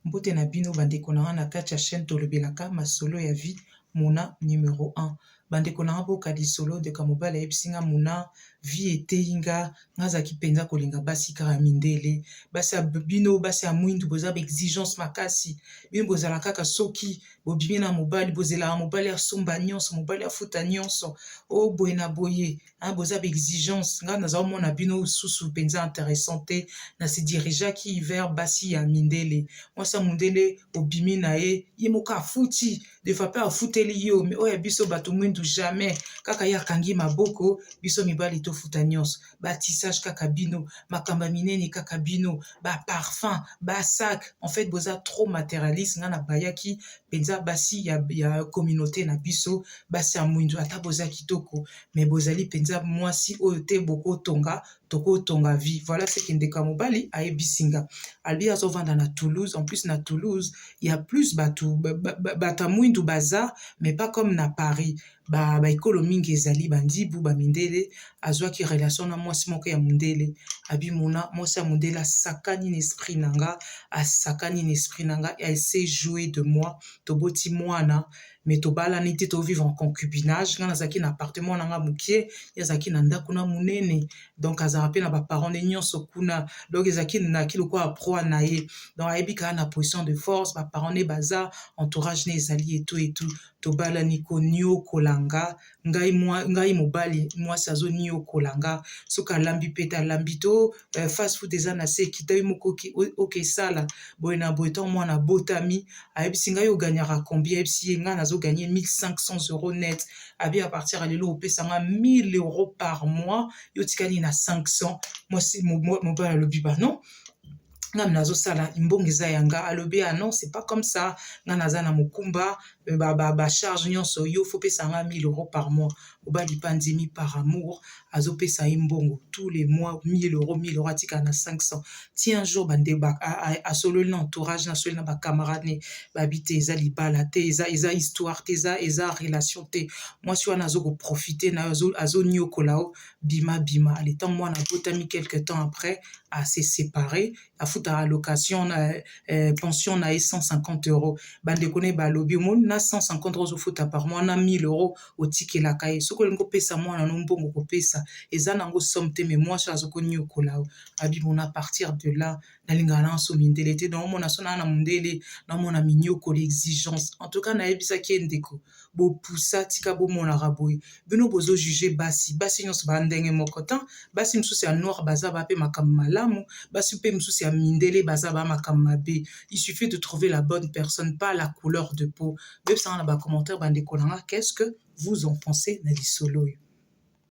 Mbote na bino ba ndeko na nga na kati ya chaine tolobelaka masolo ya vie Mona numero 1. Ba ndeko na nga boyoka lisolo ndeko ya mobali ayebisi nga Mona vie eteyi nga, nga azalaki penza kolinga basi kaka ya mindele, basi ya bino basi ya mwindu boza ba exigence makasi, bino bozala kaka soki bobimi na mobali bozelaka mobali asomba nyonso, mobali afuta nyonso, o boye na boye. Hein, boza ba exigence nga naza omona bino susu penza interessant te na se dirigeaki vers basi ya mindele mwasi ya mundele obimi na ye ye moko afuti des fois pe afuteli yo mais oyo ya biso bato mwindu jamais kaka ye akangi maboko biso mibali tofuta nyonso ba tissage kaka bino makambo ya minene kaka bino ba parfum ba sac en fait boza trop materialiste nga na bayaki penza basi ya communauté na biso basi ya mwindu ata boza kitoko mais bozali penza mwasi oyo te bokotonga tokotonga vie voilà ce que ndeko ya mobali ayebisi nga alobi azovanda na Toulouse en plus na Toulouse ya plus bato bato ya mwindu baza mais pas comme na Paris ba baekolo mingi ezali bandibu bamindele azwaki relation na mwasi moko ya mondele abimona mwasi ya mondele asakani na esprit na nga asakani na esprit na nga elle s'est jouée de moi toboti mwana mais tobalani te to vivre en concubinage nga nazalaki na appartement na nga mokie ye azalaki na ndako na monene donc azalaka mpe na ba parents ne nyonso kuna donc ezalaki naki lokola proie na ye donc ayebi kaka na position de force ba parents ne baza entourage ne ezali etu etu tobalani koniokola nga ngai, mwa, ngai mobali mwasi azoniokola nga soki alambi mpe te alambi to fast food eza na se ekita yo moko okesala boye na boye ntango mwana abotami ayebisi ngai ogagnaka combien ayebisi ye ngai nazoganye 1500 € net abi à partir ya lelo opesa nga 1000 euros par mois yo tikali na 500 mwasi mobali alobi ba non nga nazosala mbongo eza ya nga alobi ah non, c'est pas comme ça nga naza na mokumba ba charge nyonso yo faut pesa nga 1000 euros par mois mobali mpe andimi par amour azopesa ye mbongo tous les mois 1000 euros 1000 euros atikala na 500 ti un jour bande asololi na entourage na asololi na bacamarade ne babi te eza libala te eza histoire te eza relation te mwasi wana azokoprofite na yo azoniokola yo bima bima ale ntango mwana abotami quelque temps après ase séparé afutaka location na pension na ye 150 euros bandeko ne balobi omoni na 150 euros ozofuta par mois na 1000 euros otikelaka ye soki olingi kopesa mwana no mbongo kopesa eza nango somme te mais mwasi oyo azokoniokola yo abimona à partir de là nalingaka na nso mindele te donc omona so naa na mondele naomona minyokolo exigence en tout cas nayebisaki ye ndeko bopusa tika bomonaka boye bino bozojuge basi basi nyonso baa ndenge moko tan basi mosusu ya noir baza ba mpe makambo malamu basi mpe mosusu ya mindele baza ba makambo mabe. Il suffit de trouver la bonne personne, pas la couleur de peau. Boyebisanga na bacommentaire bandeko na nga qu'est-ce que vous en pensez na lisolo oyo.